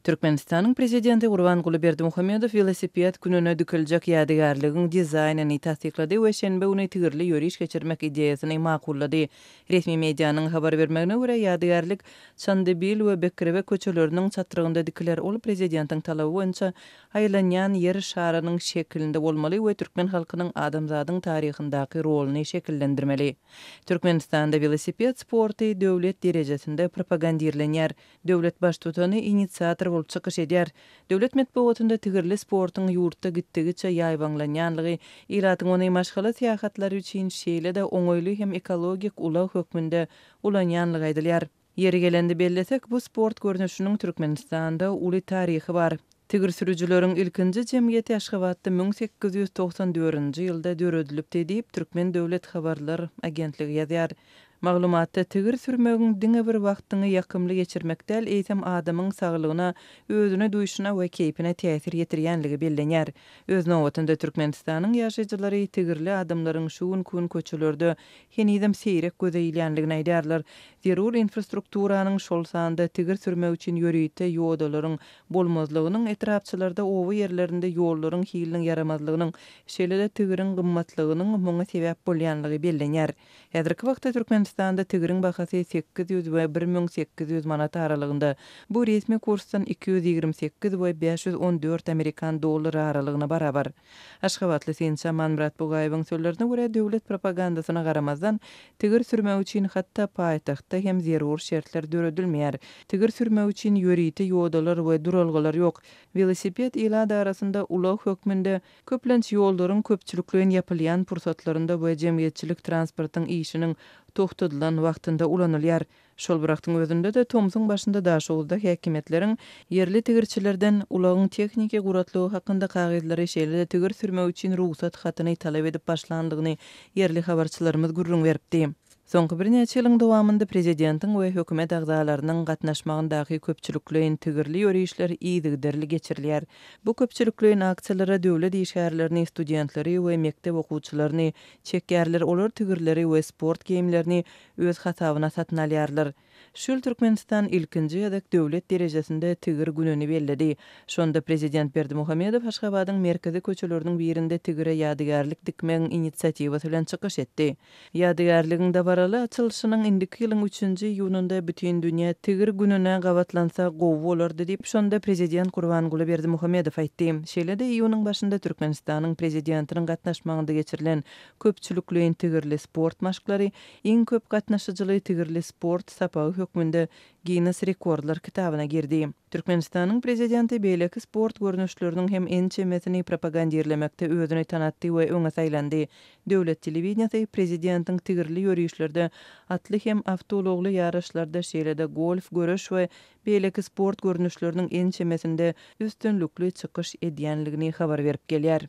Türkmenistanyň Prezidenti Gurbanguly Berdimuhamedow welosiped gününe dikiljek ýadygärligiň dizaýnyny tassyklady we şenbe güni tigirli ýöriş geçirmek ideýasyny makullady. Resmi medianyň habar bermegine görä, ýadygärlik Çandybil we Bekrewe köçeleriniň çatrygynda dikiler, ol prezidentiň talaby boýunça aýlanýan Ýer şarynyň şekilinde bolmaly we türkmen halkynyň adamzadyň taryhyndaky roluny şekillendirmeli. Türkmenistanda welosiped sporty döwlet derejesinde propagandirlenýär. Döwlet Baştutany inisiator bolup çykyş edýär. Döwlet metbugatynda tigirli sportuň ýurtda gitdigiçe ýaýbaňlanýanlygy, ilatyň ony maşgala syýahatlary üçin, şeýle-de oňaýly hem ekologik ulag hökmünde ulanýanlygy aýdylýar. Ýeri gelende bellesek, bu sport görnüşiniň Türkmenistanda uly taryhy bar. Tigir sürüjileriň ilkinji jemgyýeti Aşgabatda 1894-nji ýylda döredilipdi diýip, Türkmen döwlet habarlar agentligi ýazýar. Maglumatda tigir sürmegiň diňe bir wagtyňy ýakymly geçirmek däl, eýsem adamyň saglygyna, özüni duýşuna we keýpine täsir ýetirýänligi bellenýär. Öz nobatynda Türkmenistanyň ýaşaýjylary tigirli adamlaryň şu günki gün köçelerde henizem seýrek göze ilýänligini aýdýarlar. Zerur infrastrukturanyň, şol sanda tigir sürmek üçin ýörite ýodalaryň bolmazlygynyň, etrapçalarda, oba ýerlerinde ýollaryň hiliniň ýaramazlygynyň, şeýle-de tigiriň gymmatlygynyň muňa sebäp bolýanlygy bellenýär. Häzirki wagtda Türkmenistanda tigiriň bahasy 800 we 1800 manat aralygynda. Bu resmi kursdan 228 we 514 amerikan dollary aralygyna barabar. Aşgabatly synçy Amanmyrat Bugaýewiň sözlerine görä, döwlet propagandasyna garamazdan, tigir sürmek üçin hatda paýtagtda hem zerur şertler döredilmeýär. Tigir sürmek üçin ýörite ýodalar we duralgalar ýok. Welosiped ilat arasynda ulag hökmünde Köplenç ýollaryň köpçülikleýin ýapylýan pursatlarynda we jemgyýetçilik transportyň işiniň togtadylan wagtynda ulanylýar. Şol bir wagtyň özünde-de, tomsuň başynda Daşoguzda häkimiýetleriň ýerli tigirçilerden ulagyň tehniki guratlygy hakynda kagyzlary, şeýle-de tigir sürmek üçin rugsat hatyny talap edip başlandygyny ýerli habarçylarymyz gürrüň beripdi. Soňky birnäçe ýylyň dowamynda prezidentiň we hökümet agzalarynyň gatnaşmagyndaky köpçülikleýin tigirli ýörişler yzygiderli geçirilýär. Bu köpçülikleýin aksiýalara döwlet işgärlerini, studentleri we mekdep okuwçylaryny çekýärler, olar tigirleri we sport geýimlerini öz hasabyna satyn alýarlar. Şu ýyl Türkmenistan ilkinji gezek döwlet derejesinde Tigir gününi belledi. Şonda prezident Berdimuhamedow Aşgabadyň merkezi köçeleriniň birinde tigire ýadygärlik dikmegiň inisiatiwasy bilen çykyş etdi. Ýadygärligiň dabaraly açylyşynyň indiki ýylyň üçünji iýunynda Bütindünýä tigir gününe gabatlansa gowy bolardy diýip, şonda prezident Gurbanguly Berdimuhamedow aýtdy. Şeýle-de iýunyň başynda Türkmenistanyň Prezidentiniň gatnaşmagynda geçirilen köpçülikleýin tigirli sport maşklary iň köp gatnaşyjyly tigirli sport sapagy hökmünde Ginnes rekordlar kitabyna girdi. Türkmenistanyň Prezidenti beýleki sport görnüşleriniň hem ençemesini propagandirlemekde özüni tanatdy we öňe saýlandy. Döwlet telewideniýesi Prezidentiň tigirli ýörişlerde, atly hem awtoulagly ýaryşlarda, şeýle-de golf, göreş we beýleki sport görnüşleriniň ençemesinde üstünlikli çykyş edýänligini habar berip gelýär.